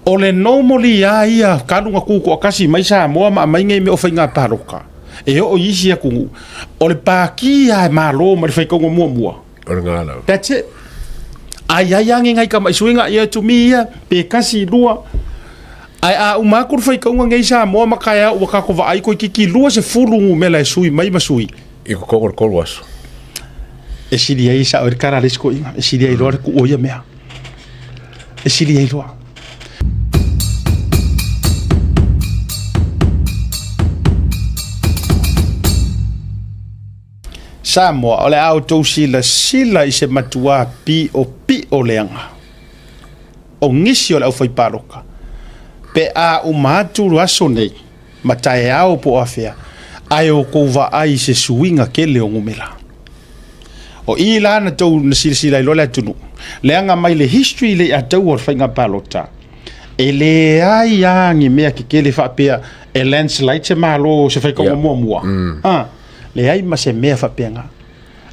O le normally lava ia talu ona tutoatasi mai Samoa ma aumai nei mea o faiga palota e oo i isi atunuu, o le pati lava e malo mai le faitauga muamua. O lena lava. That's it. A i ai lava ni nai tamai suiga, ia to me ia, pe tasi, lua. Ae a uma atu le faitauga nei i Samoa ma taeao ua tatou vaai toeitiiti 20 numera e sui mai ma sui. I totonu o le 3 aso. E sili ai e sao ai le tala a le isi toeaina, e sili ai loa le tuu o ia mea. E sili ai loa. Samoa, o le a outou silasila i se matuā piʻopiʻo leaga o nisi o le aufaipalota pe a uma atu le aso nei ma taeao po o afea, ae outou vaai i se suiga tele o numera. O i la na tou na silasila ai loa le atunuu, leaga mai le history le i ataua o le faiga palota, e leai lava ni mea tetele faapea e landslide se Malo se faitauga muamua. Ah, leai ma se mea faapena.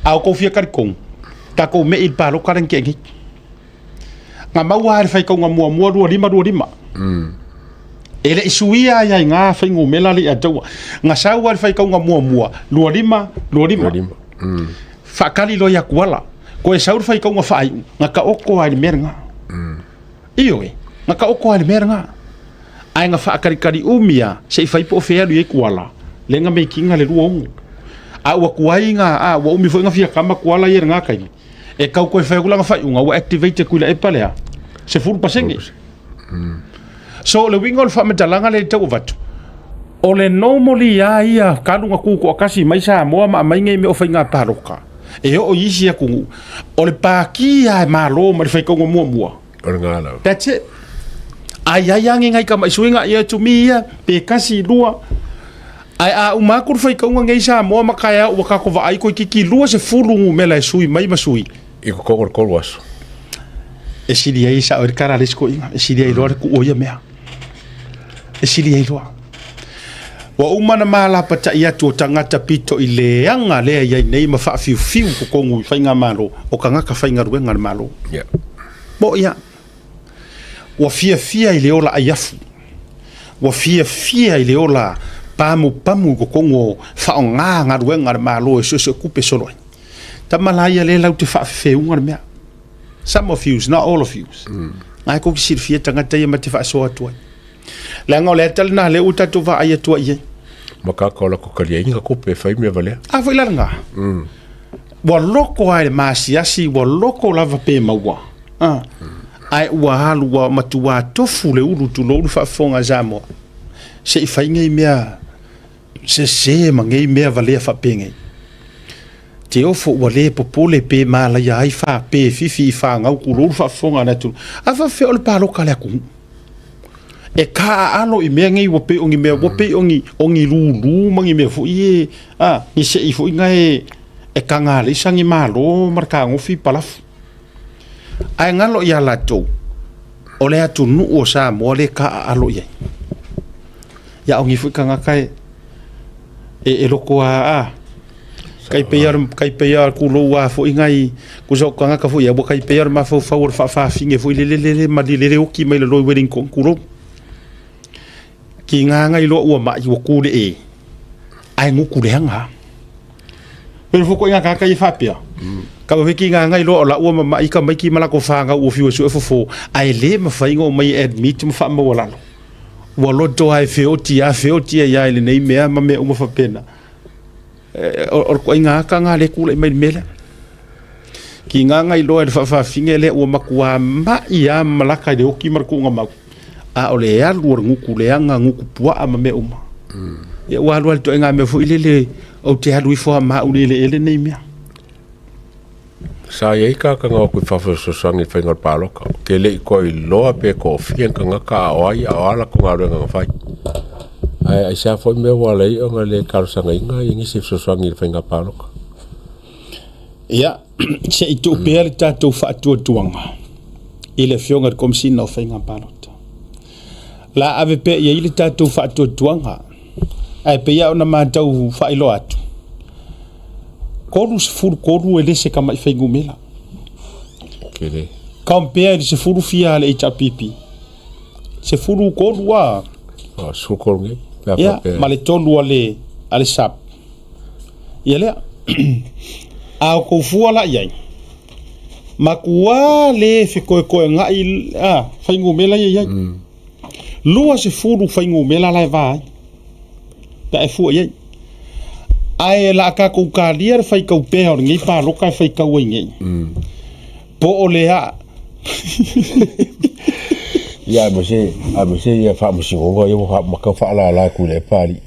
A outou fia talitonu, tatou me'i i le palota lea na tea nei. Na maua lava i le faitauga muamua 25 25. E le i suia ai ai ngā fuainumera le i ataua. Na sau lava i le faitauga muamua 25 25. 25. Faatali loa ia Tuala. Koe sau le faitauga faaiu, na taoto lava i le mea lena. Ioe, na taoto lava i le mea lena. Ae na faatalitali umi lava se i fai po o fea e alu i ai Tuala, lea na make ina le 26. A ua tuai na, a ua umi foi na fia kama Tuala ia i lena taimi. E tau toe fai atu lana faaiuga ua activate e Tuilaepa lea 10%. So o le uiga o le faamatalaga lea e tau avatu, o le normally lava ia talu ona tutoatasi mai Samoa ma aumai nei mea o faiga palota e oo i isi atunuu, o le pati lava e malo mai le faitauga muamua. O lena lava. That's it. A i ai lava ni nai tamai suiga, ia to me ia, pe tasi, lua. Ae a uma atu le faitauga nei i Samoa ma taeao ua tatou vaai toeitiiti 20 numera e sui mai ma sui. I totonu o le 3 aso. E sili ai e sao ai le tala a le isi toeaina, e sili ai loa le tuu o ia mea. E sili ai loa. Ua uma ona malapatai atu o tagata pito i leaga lea e i ai nei ma faafiufiu i totonu i faigamalo o tagata faigaluega a le Malo. Yeah. Mo ia, ua fiafia i le ola aiafu, ua fiafia i le ola pamupamu i totonu o faaaoga galuega a le Malo e suesuetupe solo ai. Tama la ia lea lau te faafefeuga le mea. Some of yous, not all of yous. Ngai kou te silafia tagata ia ma te faasoa atu ai. Leaga o le ata lena lea ua tatou vaai atu ai i ai. Ma kaka o la kokaliaiga kupe e fai mea valea. A foi la lena. Ua loko lava i le maasiasi, ua loko lava pe maua. Ah. Ae ua alu ua matua tofu le ulu tulou le faafofoga a Samoa. Se i fai nei mea sese ma nei mea valea faapenei. Te ofo ua le popole pe malaia ai fa pe fifi i fanau tulou le faafofoga a le atunuu. A faapefea o le palota a le atunuu. E taaalo i mea nei ua pei o ni mea, ua pei o ni, o ni lūlū ma ni mea foi e, a, ni seʻi foi na e, e tagaleisa ni malo ma le tagofi palafu. Ae galo iā latou, o le atunuu o Samoa lea e taaalo i ai. Ia o ni foi tagata e, e, e loko a, a, kai pei o kai pei o kulou a foi ngai kusa o tagata foi ia ua kai pei o le mafaufau o le faafafine foi lele lele ma le lele oki mai lalo i Wellington kulou. Ki ngā ngai loa ua mai ua kule e ae nguku leaga. Pero foko inga kaka i faapea. Ka wa ki ngā ngai loa o la ua mama'i ka mai ki malako whāngau ua fiu e sue fofo ae le mawhai ngō mai e admit ma whaamaua lalo. Ua loto ai feoti a feoti ai ai lenei mea ma mea uma faapena. O le ituaiga aka lena lea e tulai mai i le mea lea. Ki ngā ngai loa i le faafaafine lea ua matua ma'i lava malaka i le oti ma le tuugamau, a o le alu o le gutu leaga, gutu puaa ma mea uma. Ia ua alu lava i le ituaiga mea foi lele ou te alu ifo lava ma au i le eleele nei mea. Sa i ai tagata na o atu i fafo e fesoasoani i le faiga o le palota. Ou te le i toe iloa pe toafia ni tagata a o ai a o a latou galuega na fai. Ae aisea foi mea ua ala ai ona le talosagaina ia nisi e fesoasoani i le faiga palota. Ia, se i tuu pea le tatou faatuatuaga i le Afioga i le Komesina o Faiga Palota. La ave pea i ai le tatou faatuatuaga, ae pei lava ona matou faailoa atu, 33 e le se tamai fuainumera. Tele. Compare i le 10 fia a le HRPP. 13 a. 13 nei. Ia, ma le 3 a le SAP. Ia lea. A o kou fua la i ai, matua le fekoekoega'i a fuainumera ia i ai. 20 fuainumera la e va ai, pe a e fua i ai. Ae la a tatou talia le faitau pea o lenei paloka e faitau ai nei. Po o le a. Ia, aemaise ia faamasinoga ia ua matau faalala atu i le epa alii.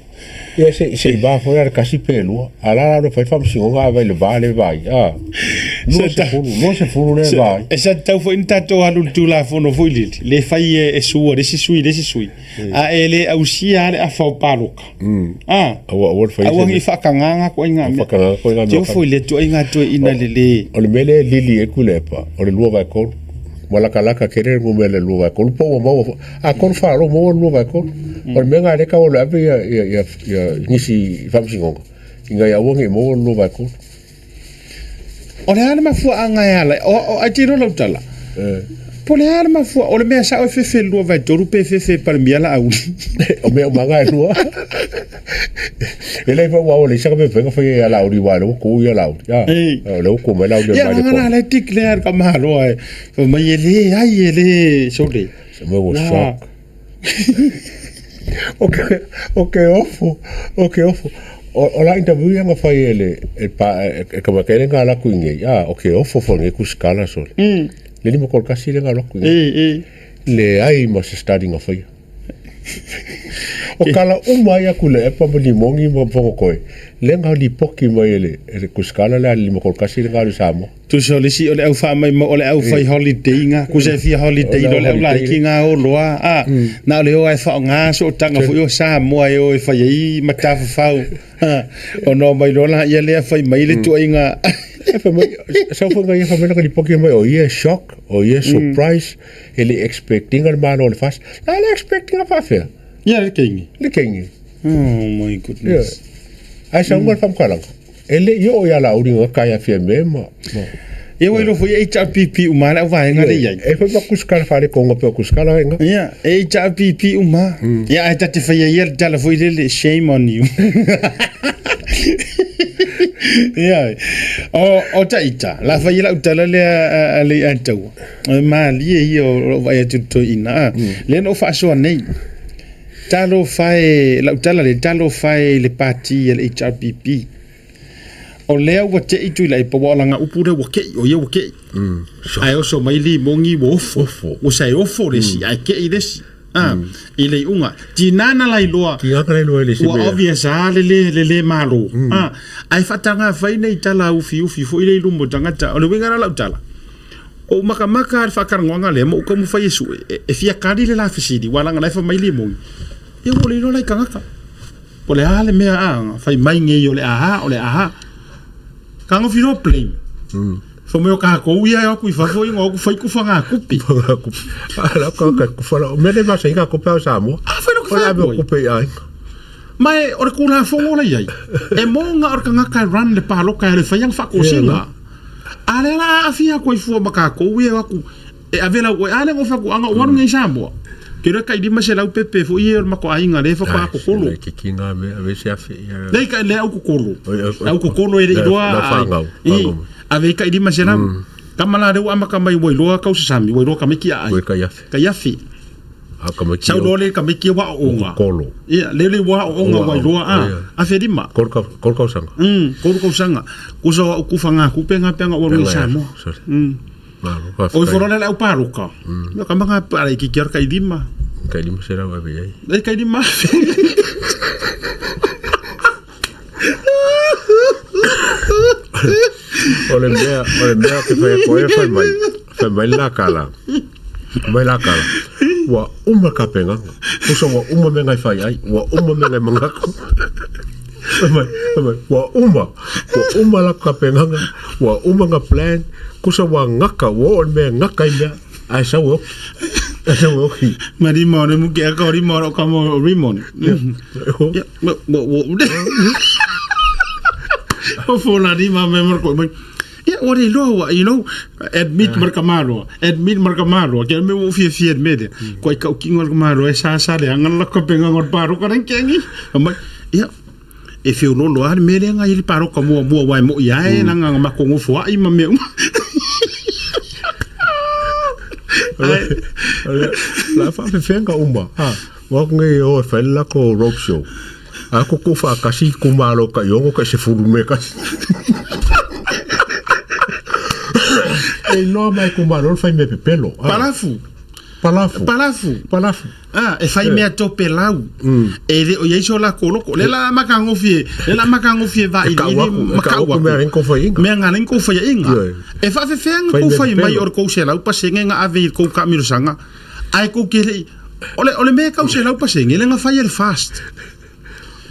Ia se se i va foi le kasi pe lua. A la la le fai faamasinoga a vai le va le vai. A. 20, 20 le vai. E sa tatau foi ona tatou alu i le Tulafono foi lele, le fai e sua le isi sui i le isi sui, a e le ausia lava le afa o paloka. A. Aua aua le fai. Aua ne i faatagaga ituaiga mea. Faatagaga ituaiga mea. Te ofo i le ituaiga toeaina le le. O le mea lea e lili ai Tuilaepa, o le 2/3. Ua latalata tele le numera i le 2/3 po ua maua foi. A tolu fa maua le 2/3. O le mea lena lea e tau alu e ave ia nisi i faamasinoga ina ia aua ne i maua le 2/3. O le a le mafuaaga e ala ai? O ai te iloa lau tala. Po o le a le mafua, o le mea sao e fefe i le 2/3 pe fefe e Palemia Laauli. O mea uma lava e lua. E le foi ua o le isa ka mea fai ia Laauli aua o lea ua tu ia Laauli. O lea ua tu mai Laauli e mai le po. Ia, la e declare ka malo ai. Fai mai e le ai e le sole. Se mea ua shock. O ke ofo, o ke ofo. O la interview ia na fai e le e pa e ka makele nga la ku inge. Ah, o ke ofo fo nge ku skala sole. Le ni mo kasi le nga la ku. Le ai ma se study nga fai. O kala uma ia ku le epa mo limongi mo fongo koe. Le nga lipoki mai e le ku skala le ali mo kasi le nga le Samoa. Tusa o le isi o le au faamaimo o le au fai holiday nga, kusa e fia holiday loa le au laiti nga o loa a, na o le o ae faaaoga sootaga foi o Samoa e o e fai ai matafafau ona omai loa laia lea fai mai le tuuaiga. Fai mai, sau foi nga ia fai mai laka lipoki mai o ia e shock, o ia e surprise, e le expect ina le Malo o le FAST. La le expect ina faafea? Ia le keini. Le keini. Oh my goodness. Ai sau nga le faamatalaga. E le i oo ia Laauli nga kai a Fiame ma. Ia ua iloa foi e HRPP uma le auvaega lea i ai. E foi ma kuskala fale konga pe kuskala inga. Ia, e HRPP uma. Ia ae ta te faia ia le tala foi lele, shame on you. Ia, o ta ita, la fai lau tala lea a le Ataua. E malie ia o lou vaai atu i le toeaina. Lea na ou faasoa nei. Talofa e, lau tala lea, talofa e i le pati a le HRPP. O lea ua tei Tuilaepa, ua o lana upu lea ua kei, o ia ua kei. Ae oso mai limogi ua ofo. Ofo. Ua sa e ofo le isi, ae kei le isi. Ah, i le iuga. Tinā na lailoa. Tinā na lailoa i le isi Ua mea. obvious lava le le, le le malo. Ah, ae faataga fai nei tala ufiufi foi lea i luma o tagata. O le uiga la o lau tala, Ou makamaka i le faatalanoaga lea ma ou taumafai e sue, e fia kali le la fesili, ua laga la e fai mai limoni, ia ua le iloa la i tagata. Po o le a le mea a fai mai nei o le a o le a. Tagofi loa blame. Fai mai o tatou ia e o atu i fafo ia na o atu fai tufaga tupe. Tufaga tupe. A la ka ka kufa la. O mea le masani ka tupe a o Samoa. A fai loa O le ave o tupe i aiga. Ma e o le Tulafono la i ai, e mo na o le tagata e run le paloka e le fai ana faatosina. A lea la aafia atu ai fua ma tatou ia e o atu e ave lau oe. A lea na ou fai atu, ana ou alu nei i Samoa, ke iloa e tai 500 pepe foi ia o le matou aiga lea faatoa totolo. Lea kai lea au totolo. Au totolo e le iloa. I, ave ai tai 500. Tama la lea ua amata mai ua iloa kau sasami, ua iloa tamaiti aai. Tai afe. Sau loa le tamaiti ua aooga. Ia, lele ua aooga ua iloa a, 1500. Tolu tausaga. 3 tausaga. Kusa o au kufaga tupe nga pe ana ou alu i Samoa. O ifo loa le au paloka. Ia ka manga pa le ki kia kai lima. Tai 500 ave i ai. E kai 5,000. O le mea ke fai atu ai e fai mai, fai mai le la kala. Mai la kala. Ua uma le tapenaga. Pusa ua uma mea nai fai ai. Ua uma mea nai manatu. Fai mai, fai mai, ua uma. Ua uma la tapenaga. Ua uma nga plan. Kusa ua gata, ua oo i le mea e gata ai mea. Ae sau e oki. Ae sau e oki. Ma rima o le muke aka o rima o ka mo rimon. Ia, mo mo. O fo la rima me mo ko mai. Ia, ua le iloa ua, you know, admit ma le tamaloa, admit ma le tamaloa, ke mea ua ou fiafia i le mea lea. Kua i tautino le tamaloa e sa sa leaga le latou tapenaga o le paloka la ikeagi. Fai mai, ia, e feololo lava le mea lea na i ai le paloka muamua aua e moi lava e leaga na matou nofoai ma mea uma. La faafefea uma. Ua aku nei o e fai le latou road show. A ko ko whaakasi ko malo ka iongo ka se fulu me kasi. E loa mai ko malo fai me pepelo. Palafu. Palafu. Palafu. Palafu. Ah, e fai mea tope lau. E le o iai so la koloko. Le la makangofie, le la makangofie va i i ma kau aku. Mea ko fai inga. Mea ngā ko fai inga. E whaafefea ko fai mai o ko se lau pasenge nga ave i ko ka mirosanga. Ai ko ke le o le mea kau 100% le nga fai le fast.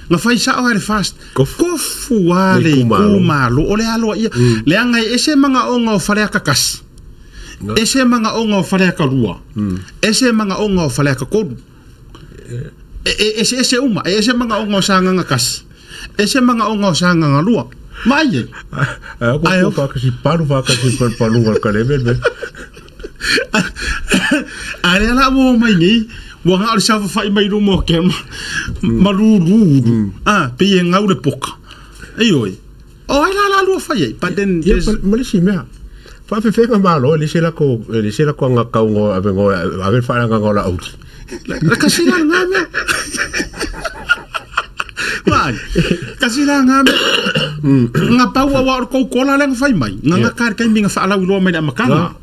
Nga fai sao le fast. Kofu a le kumalo o le aloa ia. Le anga e ese manga onga o fale akakasi. Ese manga onga o fale akalua. Ese manga onga o fale akakolu. E ese ese uma. E ese manga onga o sanganga kasi. Ese manga onga o sanganga lua. Mai e. Ai ko whakasi paru whakasi paru paru ka kaleme me. A le ala ua mai nei, ua ngā o le safa mai luma o ke ma lulu. Ah, pe e ngau le poka. Ei oi. O ai la la lua fai ai. But then Ia ma le si mea. Whaafefea malo le se la ko le se la ko nga kau ngo ave ngo ave whaanga ngo la auli. La kasi la ngā mea. Mai. Kasi la ngā mea. Ngā pau a wa o kou kola le nga fai mai. Ngā ngā kare kai minga whaalau iloa mai le amakanga.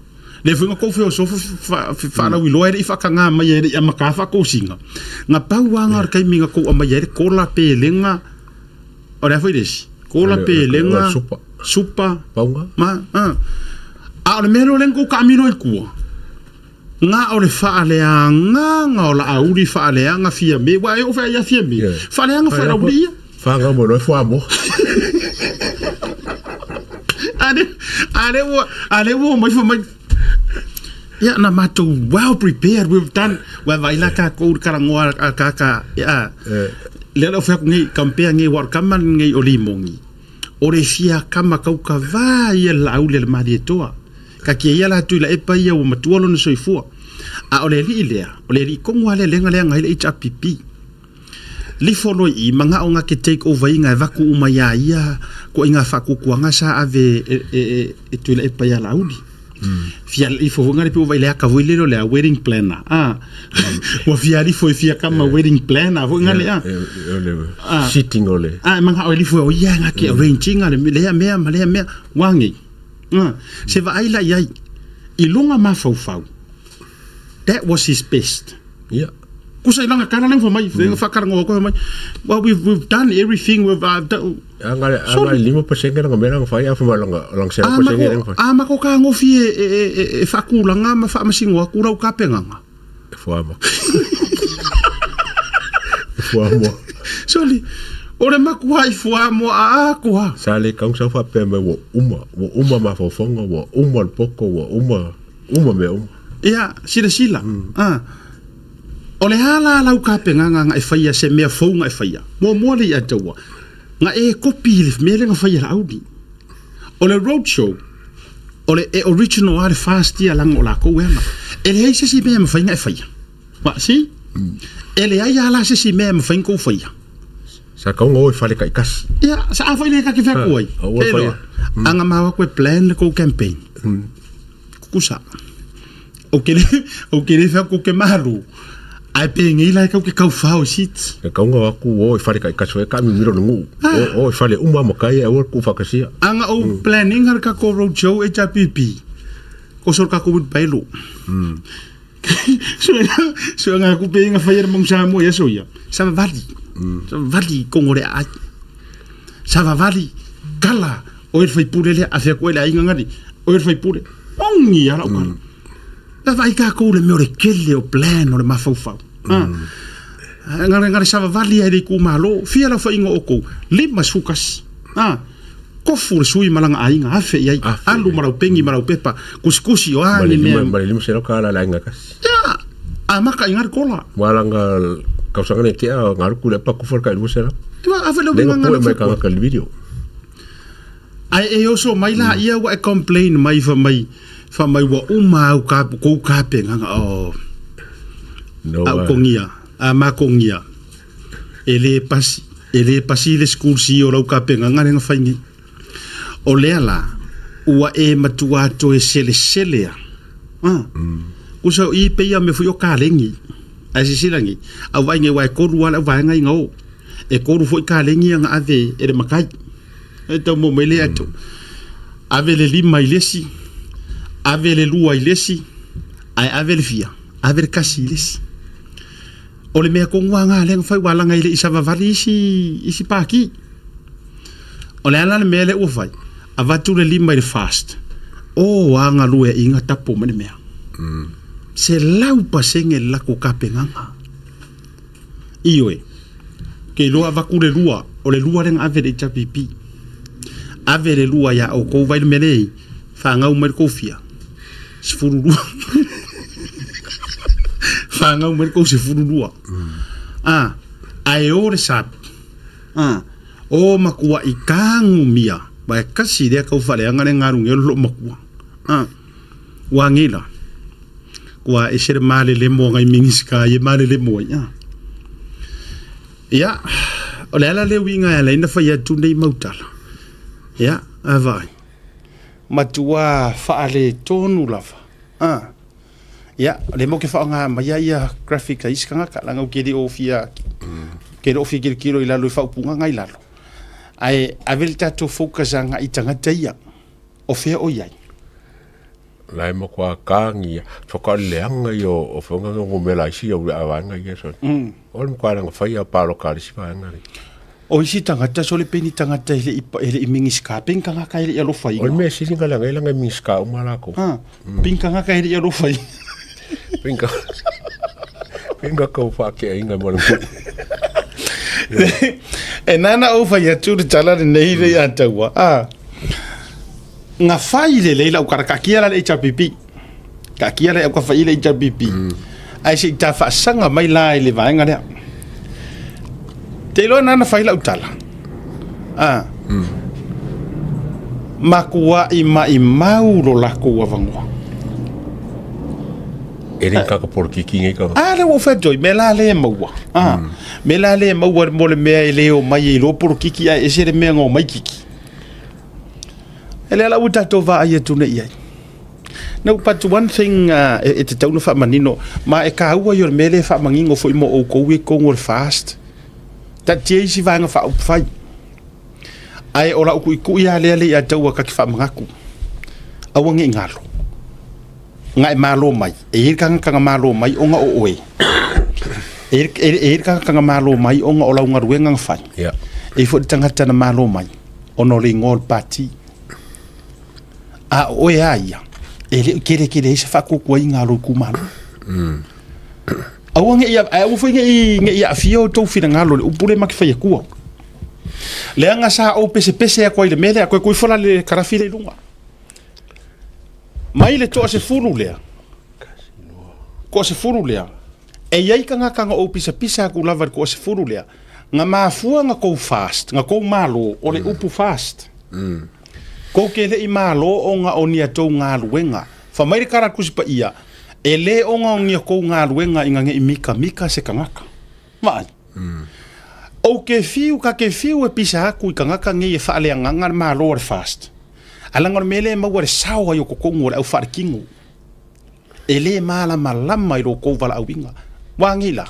Le fuinga kou whio sofo whaalau iloa ere i whakangā mai ere i amaka whakausinga. Ngā pau a ngā kai minga kou amai ere kola pelenga. O le afoi lesi. Kola pelenga. Supa. Supa. Paunga. Ma, a. A o le mea lea o le kou kaamilo i kua. Ngā o le whaaleanga o la auri whaaleanga fia me. Wa e o whea ia fia me. Whaaleanga whaala uri ia. Whaanga mo noi wha mo. Ale ua, ale ua mai wha mai. Ia, na mātou well prepared. We've done, wa vai la ka kou karangoa a kaka. Ia, le ala o whea ngi, kampea ngi war kama ngi o limongi. O le fia kama kauka vā ia la auli le mali e toa. Ka kia ia la tui la epa ia ua matua lona soifua. A o le alii lea, o le alii kogu lava lea lenga lea ngai le HRPP. Lifo loa i i manga o nga ke take over inga e vaku uma ia ia ko inga whakukuanga sa ave e, e, e, e tui la epa ia la auli. Fia lifo foi ngare pe ua vai le aka foi lelo lea wedding planner. Ah. Ua fia lifo e fia kama wedding planner foi ngare a. Ah. Sitting o le. Ah, manga o lifo o ia nga ke arranging le lea mea ma lea mea wangi. Ah. Se vaai la iai. I lunga mafaufau. That was his best. Yeah. Kusa ilanga kala leng mai, mm. whakarango ko mai. Well, we've done everything we've done. Anga anga lima pasenge langa mea langa whai afa langa langa sera pasenge langa whai. A mako ka ngofi e e e e whakulanga ma whaamasingo aku rau ka penganga. E wha mo. E wha mo. Soli. Ore makua i wha mo a akua. Sa le kaung sa wha pe me wo uma, wo uma ma whawhonga, wo uma le poko, wo uma, uma me uma. Ia, sila sila. Ah. O le a la lau kapenganga nga e whaia se mea fou nga e whaia. Mua mua le i ataua. Nga e kopi le mea le nga whaia la audi. O le roadshow, o le e original a le fast ia langa o la kou ena. E le ai se si mea mawhai nga e whaia. Wa, si? E le ai ala se si mea mawhai kou whaia. Sa kau ngoi whare kai kasi. Ia, sa a whai le ka ki whea kuai. A whai. Anga mawa koe plan le kou campaign. Kusa. O ke le, o ke le whea ko ke maru. Ai pe ngei lai kau ke kau whao sit. E kau ngau aku o i whare kai kasi e ka mi miro ngu. O i whare uma mo kai e o ku whakasia. Anga o planning har ka ko road show HRPP. Ko sor ka ko wit bailo. So so nga ku pe nga whai mong sa mo ya so ya. Sa vali. Sa vali kongo le ai. Sa vali kala o e whai pule le a whea koe le ai ngangari. O e whai pule. Ongi ala o kala. La vai ka kou le mea o le kele o plan o le mafaufau. Ah. Ngare ngare sa vali ai le ku malo. Fia la whainga o kou. Lima sukasi. Ah. Kofu le sui malanga ainga afe i ai. Alu marau pengi marau pepa. Kusikusi o a ni mea. Mare lima sero ka la lainga kasi. Ya. A maka ingar kola. Walanga kau sanga ne tia ngaru ku le pa ku ka ilu sera. Tua afe le Lenga winga pue ngare mai ka ka video. Ae e oso mai la ia ua e complain mai fa mai fa mai ua uma au ka kou kapegaga o No au kongia a makongia e lē pasi e lē pasi le school si o lau kapegaga le gafai nei. O lea la ua e matuā toe selesele a. Ah. Kusa o i pei a mea foi o kalegi. Ae silasila nei, au vaai nei aua e tolu lava le auvaega i gao. E tolu foi kalegi ia na ave e le matai. E tau maua mai lea atu. Ave le lima i le isi, ave le lua i le isi, ae ave le fia, ave le kasi i le isi. O le mea tonu lava lena lea na fai aua leaga e le i savavali isi isi paki. O le a la le mea lea ua fai? Avatu le lima i le fast. O a galueaiga tapo mai le mea. 100% le latou tapenaga. Ioe, ke iloa avatu le lua, o le lua lea na ave i le HRPP. Ave le lua ia outou vai le mea lea e i ai, fanau mai le tou fia, 12. Fanau mai le tou 12. A, ae o le sap. A, o matuai tagumia, ma e kasi lea tau faaleaga le galu nei o le loo matua. A, ua agei la. Ua ese le malelemo a nai Minisita ia e malelemo ai. A. Ia, o le ala lea uiga e ala ai ona fai atu nei mau tala. Ia, a vaai. Matua faaletonu lava. A. Ia, o lea mo ke faaaoga mai ai ia graphic a isi tagata, leaga ou te le o fia, ke le o fia kilokilo i lalo i faaupuga i lalo. Ae ave le tatou focus agai i tagata ia, o fea o i ai. La e matua kagia, soka o le leaga ia o feuga o numera a isi au vaega ia so. O le matua leaga fai a paloka a le isi vaega lea. O isi tagata sole pe ni tagata e le i e le i Minisita pe ni tagata e le i alofa O le mea sili na leaga ai leaga e Minisita uma latou. Ah, pe ni tagata e le i alofa ai. Pe ni pe ni kau faakeaina ma le nuu. E nana ou fai atu le tala lenei le ia taua. Ah. Nga fai lelei lau kara kaatia la le HRPP. Kaatia le au ka fai le HRPP. Ae se i ta faasaga mai la i le vaega lea. Te iloa na na fai lau tala. Ah. Makuai maimau lo lakou avanoa. E le kaka polokiki nei ka. Ah, le ua fai atu ai, mea la le maua. Ah. Mea la le maua mo le mea e le o mai e iloa polokiki ae ese le mea na omai kiki. E lea la ua tatou vaai atu nei i ai. No, but one thing e tatau ona faamanino, ma e taua ia o le mea lea e faamanino foi mo outou ia i totonu o le FAST. Taatia isi vaega faaupufai. Ae o lau tuitui lava lea ia te au ta te faamanatu, aua ne i galo. Na e malo mai, e i ai le tagata na malo mai ona o oe. E i ai le tagata na malo mai ona o lau galuega na fai. Yeah. E i ai foi le tagata na malo mai ona o le igoa o le pati. A o oe a ia, e le o tele tele ai se faatuatuaina a lou itumalo. Aua ne i, ae aua foi ne i, ne i aafia outou finagalo i le upu lea ma te fai atua. Leaga sa ou pesepese atu ai i le mea lea, toe tuu ifo la le karafi lea i luga. Mai le toasefulu lea, toasefulu lea, e i ai tagata na ou pisapisa atu lava i le toasefulu lea, na mafua na tou fast, na tou malo, o le upu fast. Tou te le i malo ona o ni a tou galuega. Fai mai le tala a le Tusi Paia, e lē ona o ni a tou galuega ina ne i mikamika se tagata. Vaai. Ou te fiu, ka te fiu e pisa atu i tagata nei e faaleagaga le malo a le fast. Ae leaga o le mea lea e maua le sao ai o totonu o le au faaletino. E lē malamalama i lo tou valaauina. Ua nei la?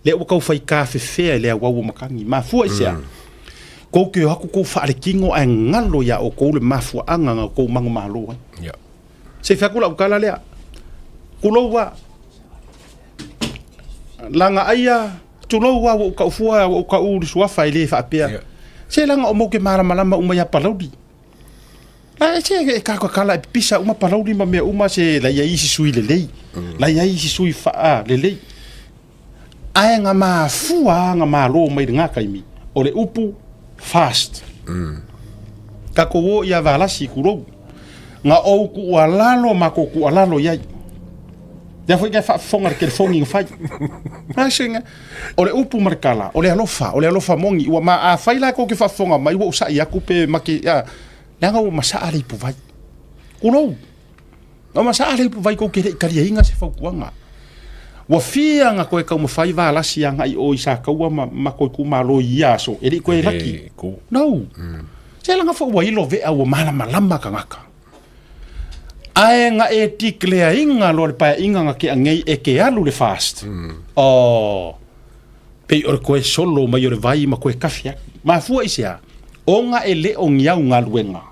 Lea ua tau fai tafefea i le auau o matagi. Mafua i se a? Tou te o atu tou faaletino ae galo iā outou le mafuaaga na outou manumalo ai. Yeah. Se i fai atu lau tala lea. Tulou a. Laga aia, tulou a ua ou tau fua, ua ou tau le suafa e le faapea. Yeah. Se laga o mou ke malamalama uma ia Palauli. La e se e kakakala e pipisa uma Palauli ma mea uma se la i ai isi sui lelei. La i ai isi sui faa lelei. Ae nga mafua nga malo mai le nga taimi o le upu fast. Tatou o ia Valasi tulou. Nga ou tuualalo ma kou tuualalo i ai. Lea foi ka faafofoga le telefoni na fai. Ai se nga o le upu ma le tala, o le alofa, o le alofa moni. Ua ma a fai la kou te faafofoga mai ua ou sa'i atu pe ma ke a. Leaga ua masaa le ipuvai. Tulou. Ua masaa le ipuvai kou te le i taliaina se fautuaga. Ua fia na toe taumafai Valasi agai i o i Sataua ma matou itumalo i ia aso, e le i toe laki. No. Se leaga foi ua ilo vea ua malamalama tagata. Ae na e declare-ina loa le paeaiga na tea nei e te alu le fast. Oh. Pei o le toe solo mai o le vai ma toe tafi atu. Mafua i se a? Ona e le o ni au galuega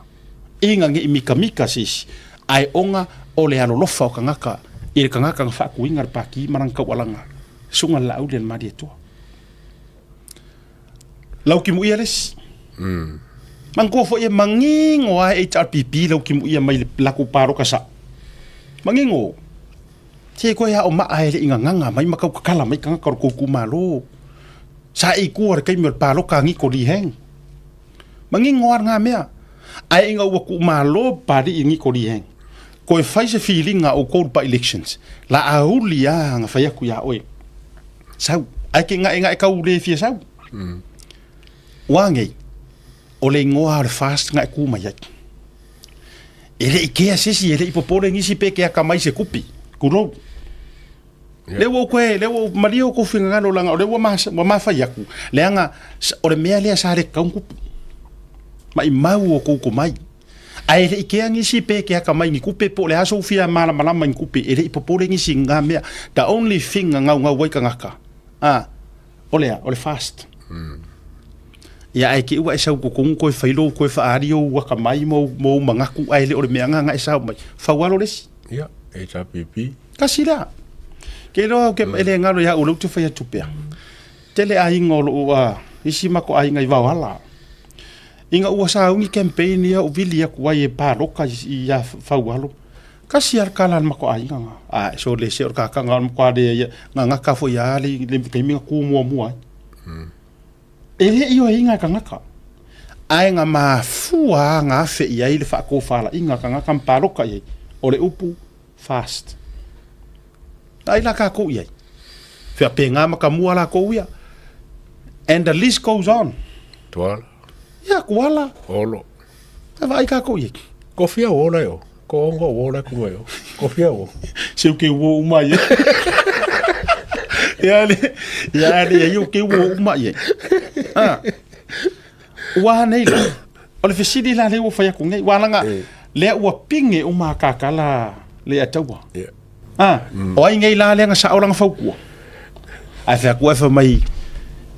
ina ne i mikamika se isi, ae ona o le alolofa o tagata i le tagata na faatuina le pati ma lana taualaga, Susuga i le Laauli a le Malietoa. Lautimuia le isi. Manatua foi e manino lava e HRPP Lautimuia mai le latou palota sao. Manino. Se toe ao maa e le i gagaga mai ma tautatala mai tagata o le tou itumalo. Sa e i tua i le taimi o le palota a Niko Lee Hang. Manino lava lena mea. Ae ina ua tuumalo Papalii i Niko Lee Hang, toe fai se filiga a outou i le by-elections, la auli lava na fai atu ia oe. Sau. Ae ke gaegae tau le fia sau. Ua nei, o le igoa o le fast na e tu mai ai. E le i kea se isi, e le i popole nisi pe ke akamai se kupi, tulou. Lea ua ou toe, lea ua ou malie outou finagalo leaga o lea ua ma, ua mafai atu, leaga o le mea lea sa le tatau ona tupu. Maimau outou tomai. Ae le i kea nisi pe ke akamai ni tupe po o le a sou fia malamalama i ni tupe, e le i popole nisi i na mea. The only thing na gaugau ai tagata, a, o le a? O le fast. Ia ae te i ua e sau i totonu toe fai lou, toe faaali ou akamai ma ou manatu ae le o le mea na na e sao mai. Faualo le isi. Ia, HRPP. Tasi lea. Ke iloa au ke e le galo ia au lea ou te fai atu pea. Tele aiga o lou a isi matou aiga i Vaoala. Ina ua sauni campaign ia ou vili atu ai e paloka i ia Faualo. Tasi lava le tala a le matou aiga na. Ae sole se o le kakaga o le matua le ia gagata foi a le le taimi na tu muamua ai. E le i oeina e tagata. Ae na mafua na afe i ai le faatofalaiga a tagata ma paloka i ai, o le upu fast. Ai la tatou i ai. Faapena matamua latou ia. And the list goes on. Tuala. Ia, Tuala. Olo. E vaai tatou i ai. Ko fia o ola e o. Ko ongo o ola ku mai o. Ko fia o. Se o ke uo uma ia. Ia le, ia le, ia o ke uo uma ia. Ah. Ua nei la. O le fesili la lea ua fai atu nei. Ua langa, lea ua pige uma a kakala le ataua. Yeah. Ah, o ai nei la lea na sao lana fautua. Ae fai atu ai fai mai,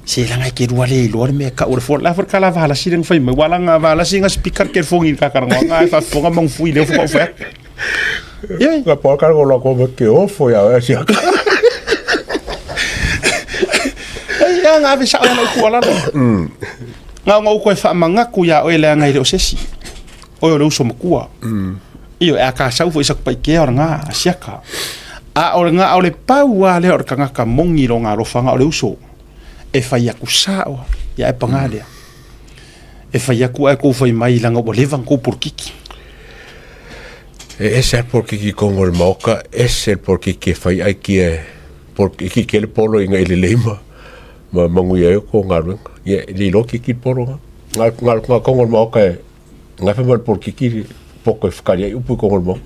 se langa e ke lua le iloa le mea kau o le fona. La fo kala valasi le fai mai, ua langa valasi nga speaker ke fongi ka karanga nga e faafofoga mangufui leo foka o fai atu. Ia, Ka pa ka lo ko me ke ofo ya ya sia. Ei, ia nga ave sao lana upu alalo. Nga nga uko e faamagaku ia oe leaga e le o se isi. Oe o le uso makua. Ioe, a ka sau foi i Satupaitea o lena asiaka. A o lena, o le pau lava lea o le tagata moni i lona alofaga o le uso, e fai atu sao lava, ia ae paga lea. E fai atu ae tou fai mai leaga ua leva ona tou polokiki. E ese lava le polokiki i totonu o le maota, ese le polokiki e fai ai kia e polokiki ke le polo ina i lelei ma ma manuia ai o tou galuega. Ia, e le iloa kiki le polo na. Nga nga nga totonu o le maota e Gafa ma le polokiki poko e whakari ai upu i kongo le maunga.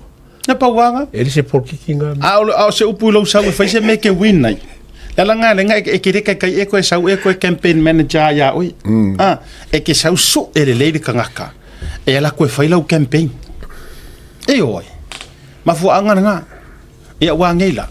Na pauanga. E le se polokiki ngā. A o, a o se upu i lou sau e whai se me ke win ai. La la ngā lenga e ke reka kai e koe sau e koe campaign manager ia oi. Ah, e ke sau su e le leire kangaka. E ala koe whai lau campaign. E oi. Mafuaanga ngā. Ia wā ngei la.